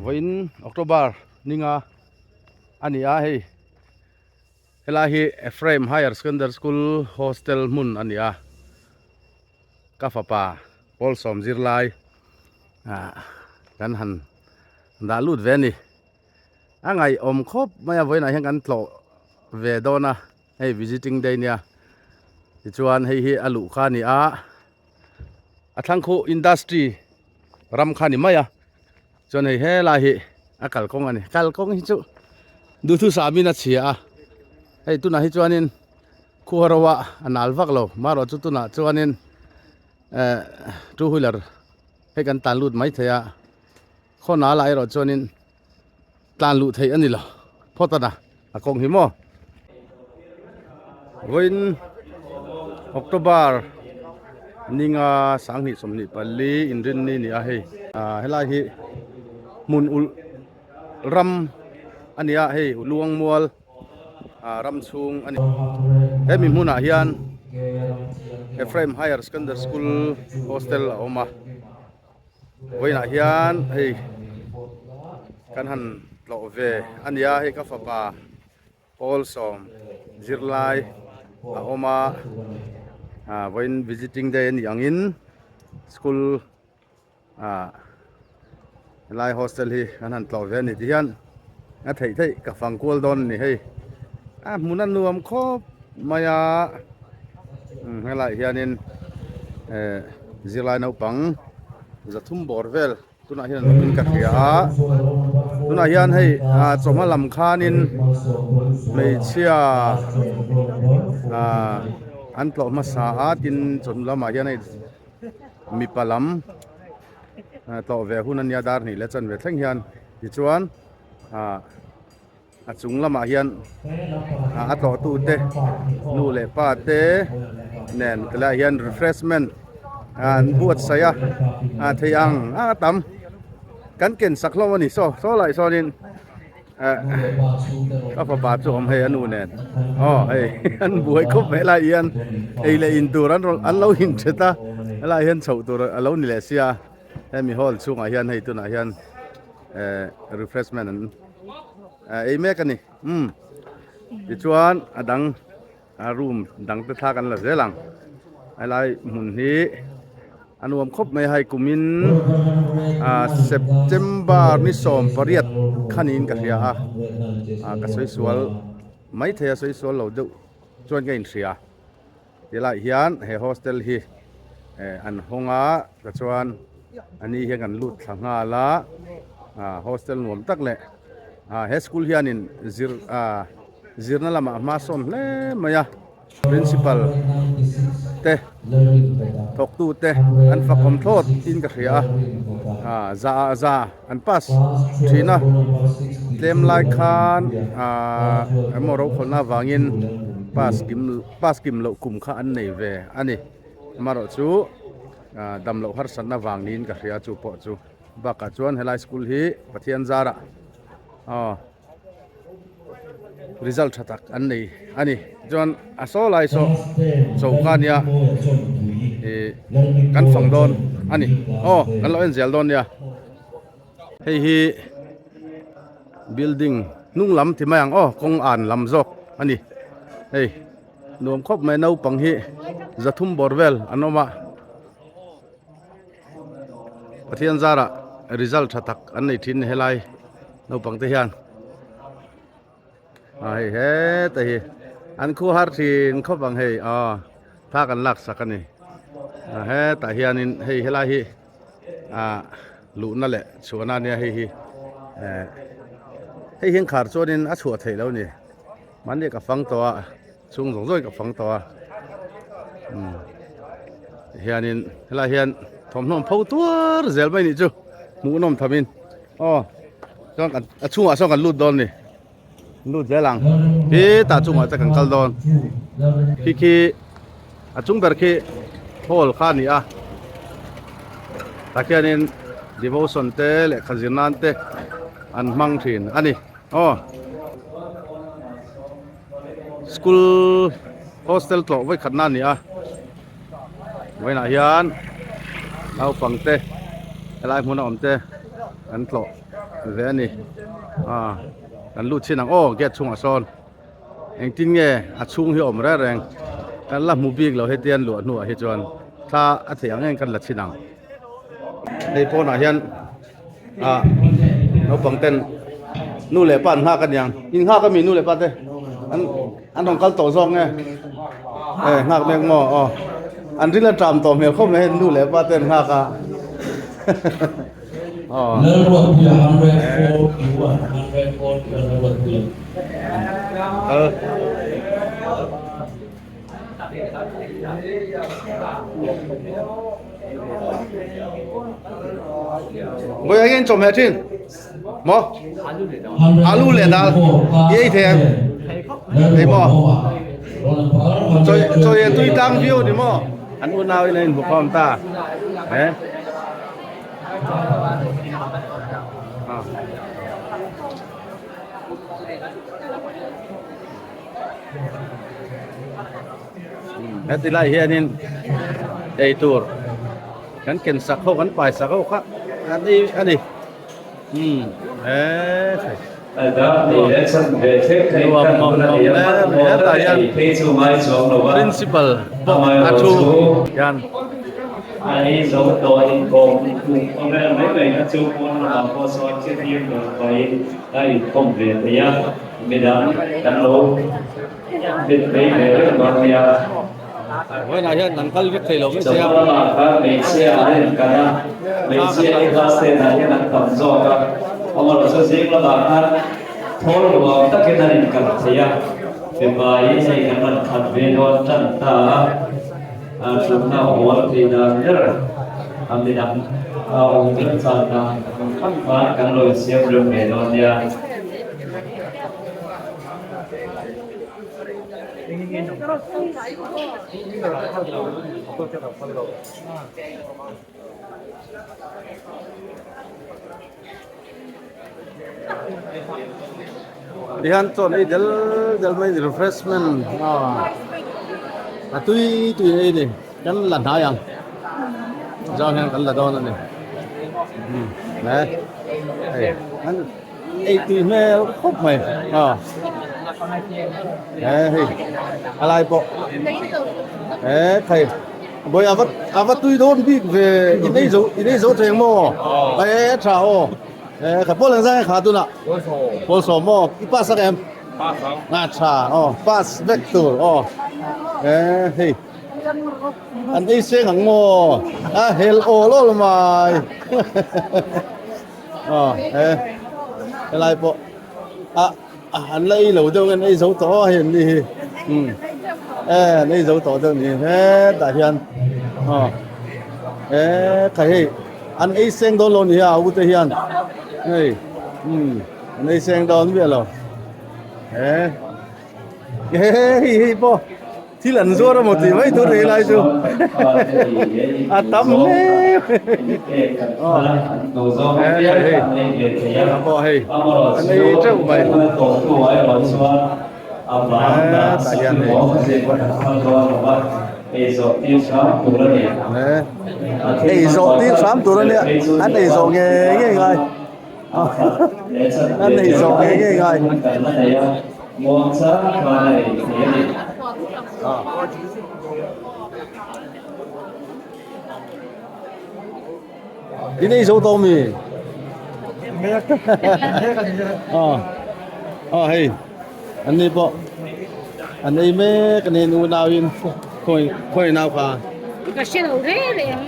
Vawiin October ninga a ni a hei helai hi Ephraim Higher Secondary School hostel hmun a ni a ka fapa pawl sawm zirlai ah kan han dah lut ve a ni a ngaihawm khawp mai a vawiinah hian kan tlawh ve dawn a hei visiting day nia tichuan hei hi a luh kha a ni a a thlang khu industry ram kha a ni mai a chuan hei helai hi a kalkawng a ni kalkawng hi chu duhthusam in a chhia a hei tunah hi chuanin khuha ro ah a nal vak lo marawh chu tunah chuanin eh two wheeler hei kan tan lut mai thei a khaw nal ah erawh chuanin tlan luh theih a ni lo phawt a na a kawng hi maw vawiin October ninga sanghnih 24 inrinni ni a hei ah helai hi hmun ulh ram a ni a hei luangmual ah ram chhung a ni hemi hmunah hian Ephraim Higher Secondary School hostel a awm a. Vawiinah hian hei kan han tlawh ve a nia hei ka fapa pawl sawm zirlai a awm a ah vawiin visiting day a nih angin school ah helai hostel hi kan han tlawh ve a ni ti hian a theih theih ka fang kual dawn a ni hei a hmun a nuam khawp mai a helaiah hianin eh zirlai naupang zathum bawr vel tunah hian an awmin ka hria a tunah hian hei ah chawhma lam khanin hmeichhia ah an tlawh hmasa a tin chawhnu lamah hian hei mipa lam. tlawh ve hun a nia dar hnih leh chanve thleng hian tichuan ah a chung lamah hian ah a tlawh tu te nu leh pa te nen tilaiah hian refreshment an buatsaih a ah thei ang a tam kan ken sak hlawm a ni saw saw lai sawnin. Ka fapa chu awm hei a nu nen aw hei an buai khawp mai helai hian ei leh in tur an rawn an lo in thet a helai hian chhoh tur a lo ni leh sia hemi hall chhungah hian hei tunah hian eh refreshment an ei mek a ni umm tichuan a dang A room dang te thla kan la zel ang helai hmun hi a nuam khawp mai hai kumin ah September ni 18 khanin ka hria a ah ka sawi sual mai thei a sawi sual lo deuh chuan ka inhria tilai hian he hostel hi eh an hawng a tichuan ani hian kan lut thla nghal a ah hostel nuam tak leh ah he school hianin zir ah. Zirna lamah hma sawn hle mai a, Principal te thawktu te an fakawm thlawt in ka hria a, ah za ah za an pass thin a, tlem lai khan ah emaw rokhawlna avangin pass kim pass kim loh kum kha an nei ve a ni, amaherawh chu ah dam loh harsatna vang niin ka hria chu pawh chu bakah chuan helai school hi Pathian zarah aw. Result tha tak an nei a ni chuan a saw lai saw choka nia ih kan fang dawn a ni aw kan lo en zel dawn nia hei hi building hnung lam ti mai ang aw kawng an lam zawk a ni hei nuam khawp mai naupang hi zathum bawr vel an awm a. Pathian zarah result tha tak an nei thin helai naupang te hian a hei heta hi an khu har thin khawp ang hei aw thla kan lak sak a ni a hetah hianin hei helai hi ah luhna leh chhuahna ania hei hi eh hei hian khar chuanin a chhuah theih loh a ni mahni ka fang tawh a. Chhung zawng zawng in ka fang tawh a umm hianin helaiah hian thawmhnaw an pho tuar zel mai nih chu hmuhnawm tham in aw chuan kan a chhungah sawn kan lut dawn a ni lut zel ang hetah chungah te kan kal dawn khi khi a chung ber khi hall kha a ni a tah khianin devotion te lehkha zir nan te an hmang thin a ni aw. School hostel tlawh vawi khatna a ni a vawiinah hian naupang te helai hmuna awm te an tlawh. ve a ni ah kan lut chhin ang aw gate chhungah sawn engtin nge a chhung hi a awm reng reng kan la hmu bik lo hetiang luah hnuah hi chuan thla a theih ang em kan la chhin ang hei pawnah hian ah naupang ten nu leh pa an nghak a niang in nghak a mi nu leh pa te an an rawn kal tawh zawk nge e nghak mek maw aw an ril a ṭam tawh hmel khawp mai hei nu leh pa te an nghak a aw kal. Vawi ah hian chawhmeh thin maw alu leh dal i ei thei ang thei maw chawi chawi a tui tlang viau ni maw an unau in a inhmu khawm ta he. Heti lai hianin eitur kan ken sak ho kan pai sak ho kha an ei a ni umm he nuam mawm mawm hle mai hetah hian principal pawh a thu hian. Midang kan lo mit mai ve reng dawn nia. Vawiinah hian an kal vek thei lo mai sia. Chawhma lamah khan hmeichhia an inkan a, hmeichhia hi class ten ah hian an tam zawk a, amaherawhchu zing lamah khan thawl nuam takin an inkan thei a, mipa hi hei kan rawn khat ve dawn tan ta a, thutna hawl thei dan ber a midang a awm reng chan dan ang khan kan lo insiam rem ve dawn nia. Tihian chuan ei del del mai refreshment a tui tui ei a ni kan la hnai ang zau hian kan la dawn a ni he hei an ei tui hmel khawp mai a he hei a lai pawh he thei bawi a va a va tui dawn bik ve in ei zo in ei zo thei ang maw e a tha aw e kha pawl engzang nge kha tunah pawl sawm maw i pass ang em a tha aw pass vek tur aw e hei an ei seng ang maw a hel awl awl mai. Aw he helai pawh ah an la ei lo deuh nge an ei zo tawh a hei an ni hi umm e an ei zo tawh deuh ni hetah hian aw he khai hei an ei seng dawn lo ni a ute hian hei umm an ei seng dawn miah lo he hei hei pawh. Thil an zuar amaw tih mai tur ei lai chu a tam hle hei hei pawh hei an ei teuh mai hetah hian hei ei zawh tir hram tur ania an ei zawh ngei ngei ngai. An nei zawh ngei ngei ngai. I nei zo tawh mi? Aw aw hei an ni pawh an ei mek a ni unauin khawi khawi nau kha. Ka hre lo reng reng.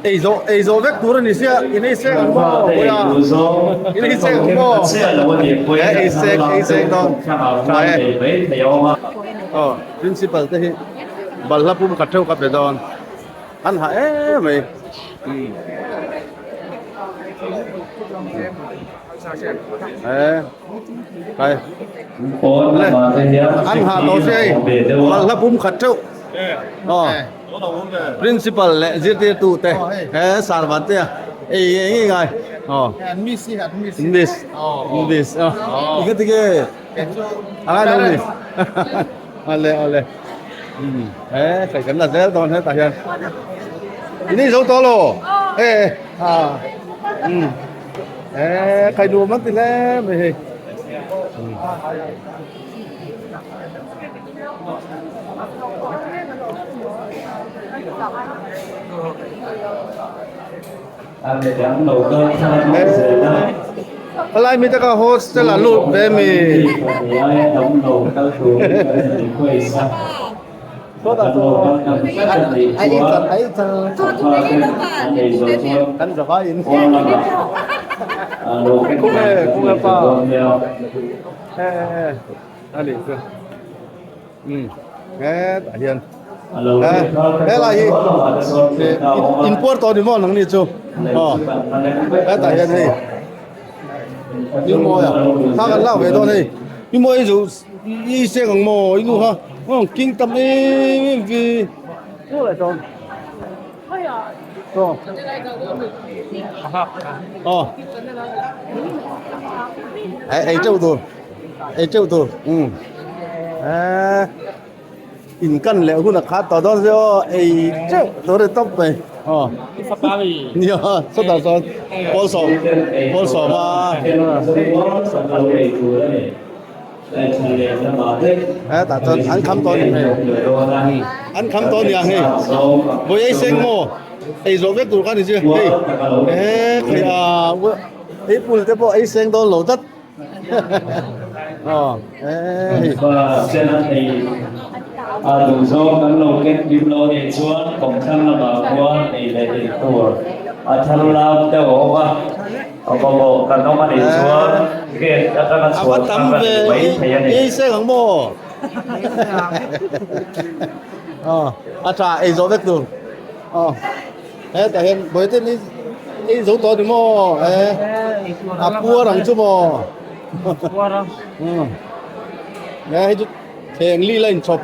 Ei zawh ei zawh vek tur a ni sia in ei sek ang maw puia in ei sek ang maw he ei sek ei sek dawn tha e aw principal te hi balhla pum khat theuh ka pe dawn. An ha em mai. An ha tawh se hei balhla pum khat teuh aw principal leh zirtirtu te he sarvan te a ei ngei ngei ngai aw miss miss aw i ka ti nge a ngai lo ni. Ale ale. Um e kai kan la zel dawn hetah hian. Ini zo tawh lo. E a. Um e kai nuam an ti hle mai hei. Helai mi taka hostel a lut ve mi. Kan zavai in. Kung e kung e pa. A nih chu umm hetah hian helai hi in puar tawh ni maw nang ni chu aw hetah hian hei ni mawi a thla kan lak ve dawn hei ni mawi chu i seng ang maw i nu kha king tam em em vi Aw ei teuh tur ei teuh tur um eh in kan leh hun a khat tawh dawn se aw ei teuh tur a ni tawp mai aw nia sawtah sawn pawl sawm pawl sawm a. Hetah chuan an kham tawh a ni hei an kham tawh a ni ang hei vawi ei seng maw ei zawh vek tur kha ni chu hei he thei a ei pul te pawh ei seng dawn lo tlat aw he hei A duh zawng kan lo ken kim lo nih chuan kawmthlang lamah khuan ei leh in tur a thar lam deuh a awm a. A mamawh kan awm a nih chuan gate atanga A va chhuah tam thar a ve ni mai thei a ni. I seng ang maw? Aw a tha ei zawh vek tur. Aw hetah hian Bawihte ni ei zo tawh a ni maw? E a puar ang chu maw? Puar a. Umm e hei chu thleng li la inchhawp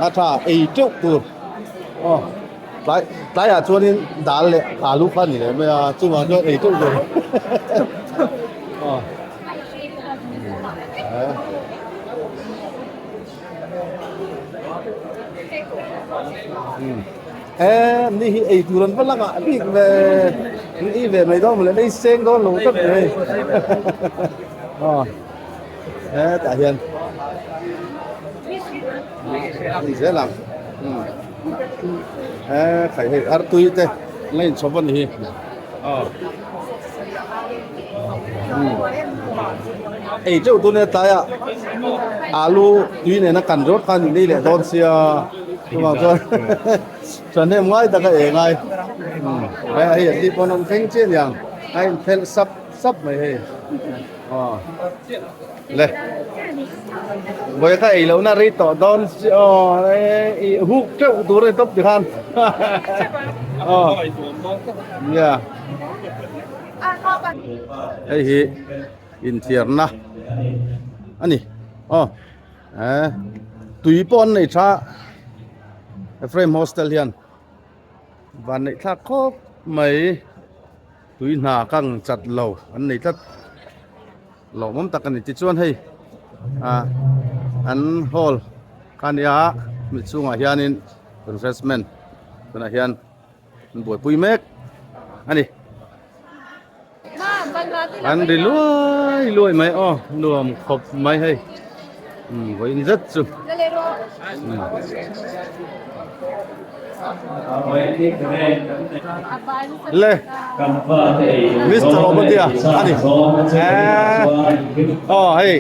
a tha ei teuh tur. Aw. Tlai tlaiah chuanin dal leh alu kha a ni leh mai a chuvang chuan ei teuh teuh aw e ni hi ei tur an va lang ah bik ve an ei ve mai dawn mawle an ei seng dawn lo tlat mai hei aw hetah hian ni zel ang. He khai hei artui te la inchhawp a ni hi aw ei teuh tun e tlaiah alu tui nena kan rawt khan in ei leh dawn sia chuvang chuan thahnem ngai tak a eng ai hei an tih pawn an thleng chiah a niang a inphelh sap sap mai hei aw. Le vawi kha ei lohna rei tawh dawn si aw i huk teuh tur a ni tawp tikhan aw nia hei hi inthiarna a ni aw eh tui pawh an nei tha Ephraim hostel hian van neih thlak khawp mai. Tui hna kang chat lo an nei tlat lawmawm tak a ni tichuan hei ah an hall kha nia mi chungah hianin refreshment tunah hian an buaipui mek a ni an ri luai luai mai aw nuam khawp mai hei umm vawiin zet chu. Le Mister Obadia ani eh oh hei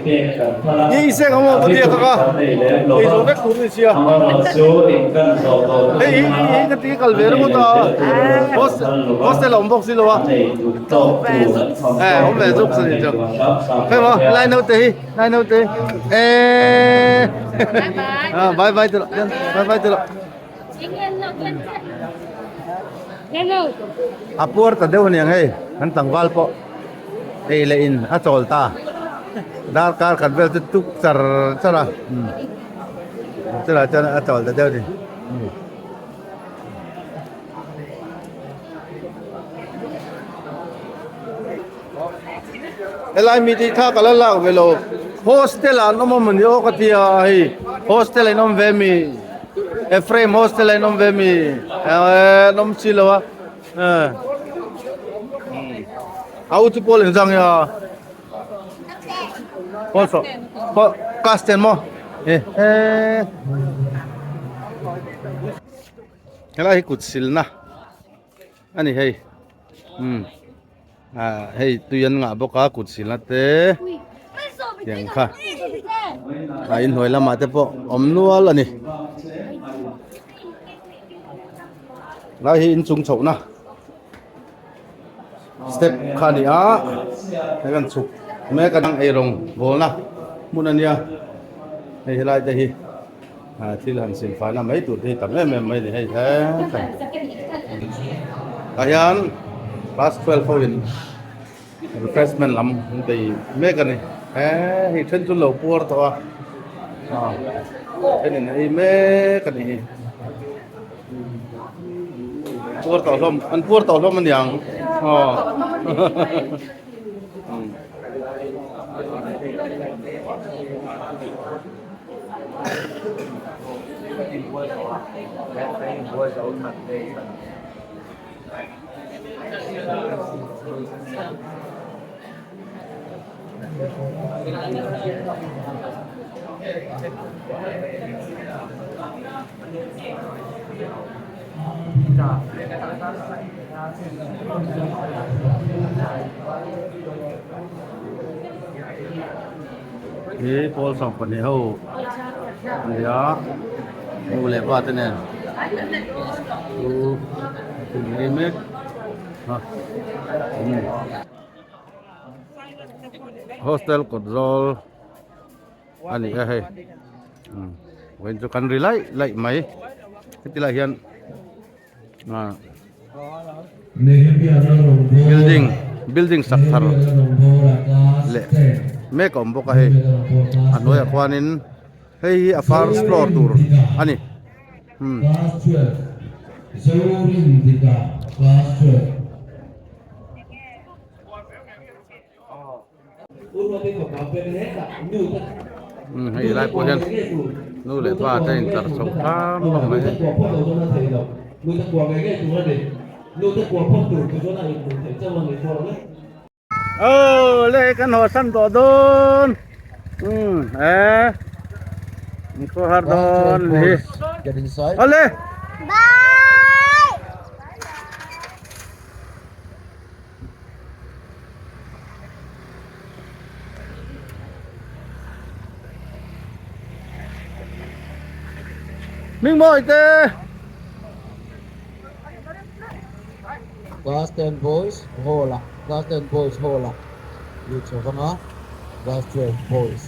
i seng ang Obadia kha ka ei zo vek tur ni sia hei i ka ti kal ve ringawt a hostel a awm bawk si lo a eh awm ve zuk sa ni chu hei maw lai naute hi lai naute eh bye bye te lo bye bye te lo A puar ta deuh aniang hei kan tlangval pawh ei leh in a chawl ta darkar khat vel chu tuk char char a chutah chuan a chawl ta deuh a ni. Helai mi tih thak a la lak ve lo Hostel ah an awm awm a ni aw ka ti a hei hostel ah in awm ve mi Ephraim hostel ah in awm ve mi eh an awm si lo a eh a u chu pawl engzang nge a pawl saw pawl class ten maw eh eh helai hi kut silna a ni hei umm ah hei tui an ngah bawk a kut silna te tiang kha a inhnuai lamah te pawh awm nual a ni lai hi inchung chhohna step kha a ni a hei kan chhuk mek a eirawng bawlna hmun a nia hei helai te hi. Ah thil han sim faina mai tur te hi tam em em mai a ni hei he tah hian class 12 ho in refreshment lam an bei mek a ni he hei then chu an lo puar tawh a ah then in a ei mek a ni hi puar tawh hlawm an puar tawh hlawm a niang aw. Hi pawl 12 ho a ni a nu leh pa te nen chu thil ei mek a hostel kawt zawl a ni a hei vawiin chu kan ri laih laih mai heti lai hian. Building building sak thar leh mek a awm bawk a hei a hnuaiah khuanin hei hi a first floor tur a ni umm. Hei lai pawh hian nu leh pa te intlar chho hram hlawm mai hei. Aw le kan haw san tawh dawn umm eh in khawhar dawn hi awle. Hming mawi te. Class 10 boys hall ah Class 10 boys hall ah lut chho vang a Class 12 boys.